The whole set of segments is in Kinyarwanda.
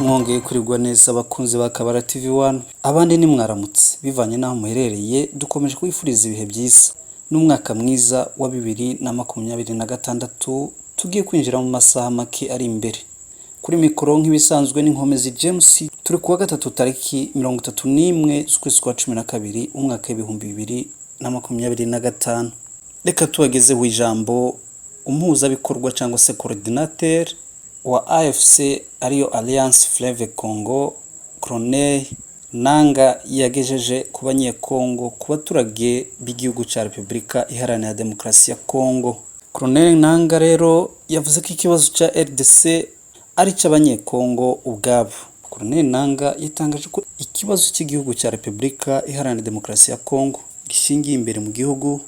Mwongeye kwirirwa neza, abakunzi ba Kabara TV 1, abandi ni mwaramutse bivanye n'aho muherereye. Dukomeje kubifuriza ibihe byiza n'umwaka mwiza wa 2026 tugiye kwinjira mu masaha make ari imbere. Kuri mikoro nk'ibisanzwe n'Inkomezi James. Turi kuwa gatatu, tariki 31 z'ukwezi kwa 12, umwaka w'2025. Reka tubagezeho ijambo umuhuzabikorwa cyangwa se coordinateur wa AFC, ariyo Alliance Fleuve Congo, Corneille Nanga, yagejeje ku Banyekongo, ku baturage b'igihugu cya Repubulika Iharanira Demokarasi ya Congo. Corneille Nanga rero yavuze ko ikibazo cya RDC ari icy'Abanyekongo ubwabo. Corneille Nanga yatangaje ko ikibazo cy'igihugu cya Repubulika Iharanira Demokarasi ya Congo gishingiye imbere mu gihugu,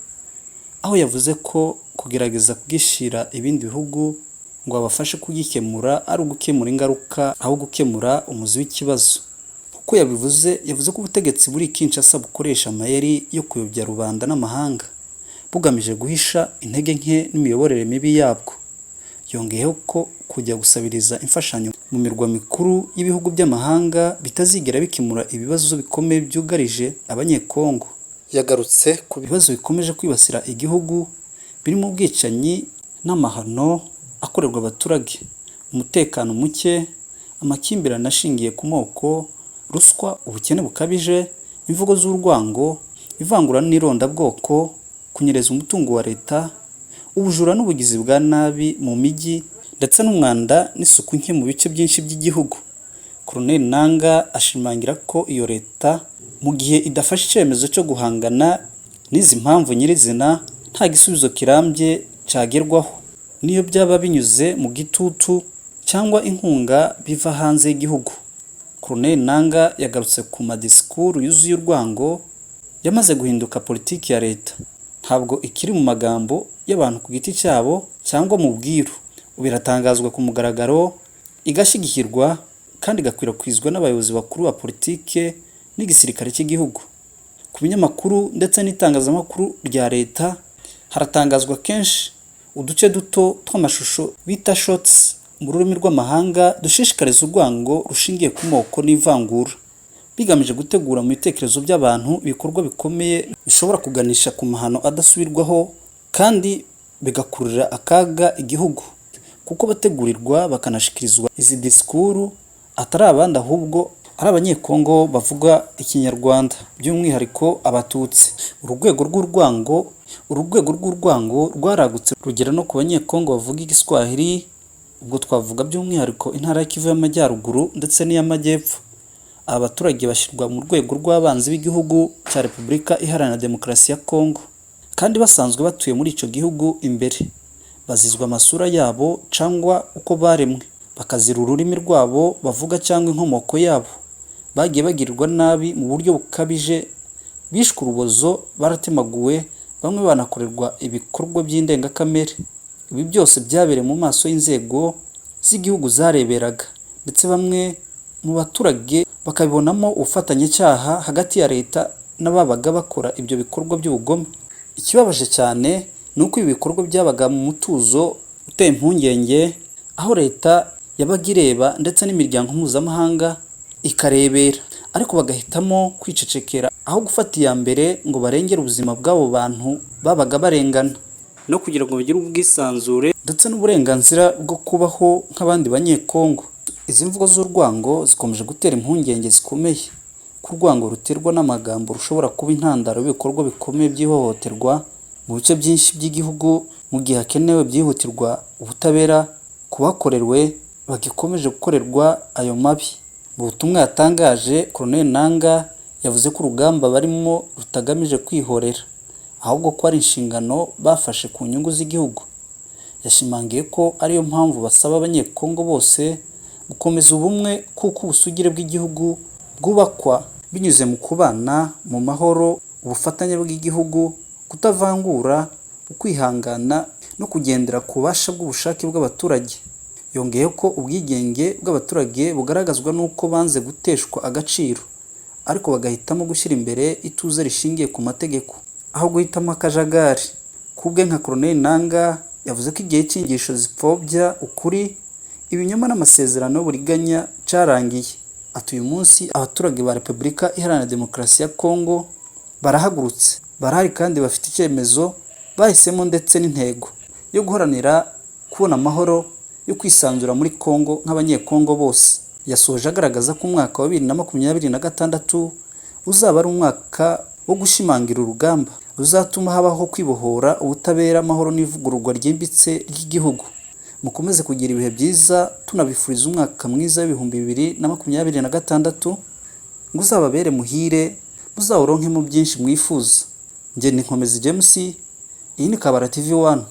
aho yavuze ko kugerageza kugishyira ibindi bihugu ngo babafashe kugikemura ari ugukemura ingaruka aho gukemura umuzi w'ikibazo. Kuko yabivuze, yavuze ko ubutegetsi buri Kinshasa bukoresha amayeri yo kuyobya rubanda n'amahanga, bugamije guhisha intege nke n'imiyoborere mibi yabwo. Yongeyeho ko kujya gusabiriza imfashanyo mu mirwa mikuru y'ibihugu by'amahanga bitazigera bikemura ibibazo bikomeye byugarije Abanyekongo. Yagarutse ku bibazo bikomeje kwibasira igihugu, birimo ubwicanyi n'amahano akorerwa abaturage, umutekano muke, amakimbirane ashingiye ku moko, ruswa, ubukene bukabije, imvugo z'urwango, ivangura n'irondabwoko, kunyereza umutungo wa leta, ubujura n'ubugizi bwa nabi mu mijyi, ndetse n'umwanda n'isuku nke mu bice byinshi by'igihugu. Colonel Nanga ashimangira ko iyo leta, mu gihe idafashe icyemezo cyo guhangana n'izi mpamvu nyirizina, nta gisubizo kirambye cyagerwaho, niyo byaba binyuze mu gitutu cyangwa inkunga biva hanze y'igihugu. Corneille Nanga yagarutse ku madisikuru yuzuye urwango yamaze guhinduka politiki ya leta. Ntabwo ikiri mu magambo y'abantu ku giti cyabo cyangwa mu bwiru. Ubu iratangazwa ku mugaragaro, igashyigikirwa kandi igakwirakwizwa n'abayobozi bakuru ba politike n'igisirikare cy'igihugu. Ku binyamakuru ndetse n'itangazamakuru rya leta haratangazwa kenshi uduce duto tw'amashusho bita shorts mu rurimi rw'amahanga, dushishikariza urwango rushingiye ku moko n'ivangura, bigamije gutegura mu bitekerezo by'abantu ibikorwa bikomeye bishobora kuganisha ku mahano adasubirwaho kandi bigakururira akaga igihugu, kuko bategurirwa bakanashikirizwa izi disikuru atari abandi, ahubwo ari Abanyekongo bavuga Ikinyarwanda, by'umwihariko Abatutsi. Uru rwego rw'urwango rwaragutse rugera no ku Banyekongo bavuga Igiswahili, ubwo twavuga by'umwihariko intara ya Kivu y'Amajyaruguru ndetse n'iy'Amajyepfo. Aba baturage bashyirwa mu rwego rw'abanzi b'igihugu cya Repubulika Iharanira Demokarasi ya Kongo kandi basanzwe batuye muri icyo gihugu imbere. Bazizwa amasura yabo cyangwa uko baremwe, bakazira ururimi rwabo bavuga cyangwa inkomoko yabo. Bagiye bagirirwa nabi mu buryo bukabije, bishwe urubozo, baratemaguwe, bamwe banakorerwa ibikorwa by'indengakamere. Ibi byose byabereye mu maso y'inzego z'igihugu zareberaga, ndetse bamwe mu baturage bakabibonamo ubufatanyacyaha hagati ya leta n'ababaga bakora ibyo bikorwa by'ubugome. Ikibabaje cyane ni uko ibi bikorwa byabaga mu mutuzo uteye impungenge, aho leta yabaga ireba ndetse n'imiryango mpuzamahanga ikarebera, ariko bagahitamo kwicecekera aho gufata iya mbere ngo barengere ubuzima bw'abo bantu babaga barengana no kugira ngo bagire ubwisanzure ndetse n'uburenganzira bwo kubaho nk'abandi Banyekongo. Izi mvugo z'urwango zikomeje gutera impungenge zikomeye ko urwango ruterwa n'amagambo rushobora kuba intandaro y'ibikorwa bikomeye by'ihohoterwa mu bice byinshi by'igihugu, mu gihe hakenewe byihutirwa ubutabera ku bakorewe bagikomeje gukorerwa ayo mabi. Mu butumwa yatangaje, Colonel Nanga yavuze ko urugamba barimo rutagamije kwihorera, ahubwo ko ari inshingano bafashe ku nyungu z'igihugu. Yashimangiye ko ariyo mpamvu basaba Abanyekongo bose gukomeza ubumwe, kuko ubusugire bw'igihugu bwubakwa binyuze mu kubana mu mahoro, ubufatanye bw'igihugu, kutavangura, ukwihangana no kugendera ku bubasha bw'ubushake bw'abaturage. Yongeyeho ko ubwigenge bw'abaturage bugaragazwa n'uko banze guteshwa agaciro, ariko bagahitamo gushyira imbere ituze rishingiye ku mategeko aho guhitamo akajagari. Ku bwe nka Colonel Nanga, yavuze ko igihe cy'inyigisho zipfobya ukuri, ibinyoma n'amasezerano y'uburiganya cyarangiye. Ati uyu munsi abaturage ba Repubulika Iharanira Demokarasi ya Kongo barahagurutse, barahari kandi bafite icyemezo bahisemo ndetse n'intego yo guharanira kubona amahoro yo kwisanzura muri Kongo nk'Abanyekongo bose. Yasoje agaragaza ko umwaka wa 2026 uzaba ari umwaka wo gushimangira urugamba ruzatuma habaho kwibohora, ubutabera, amahoro n'ivugururwa ryimbitse ry'igihugu. Mukomeze kugira ibihe byiza, tunabifuriza umwaka mwiza w'2026 ngo uzababere muhire, muzawuronkemo byinshi mwifuza. Njye ni Nkomezi James, iyi ni Kabara TV 1.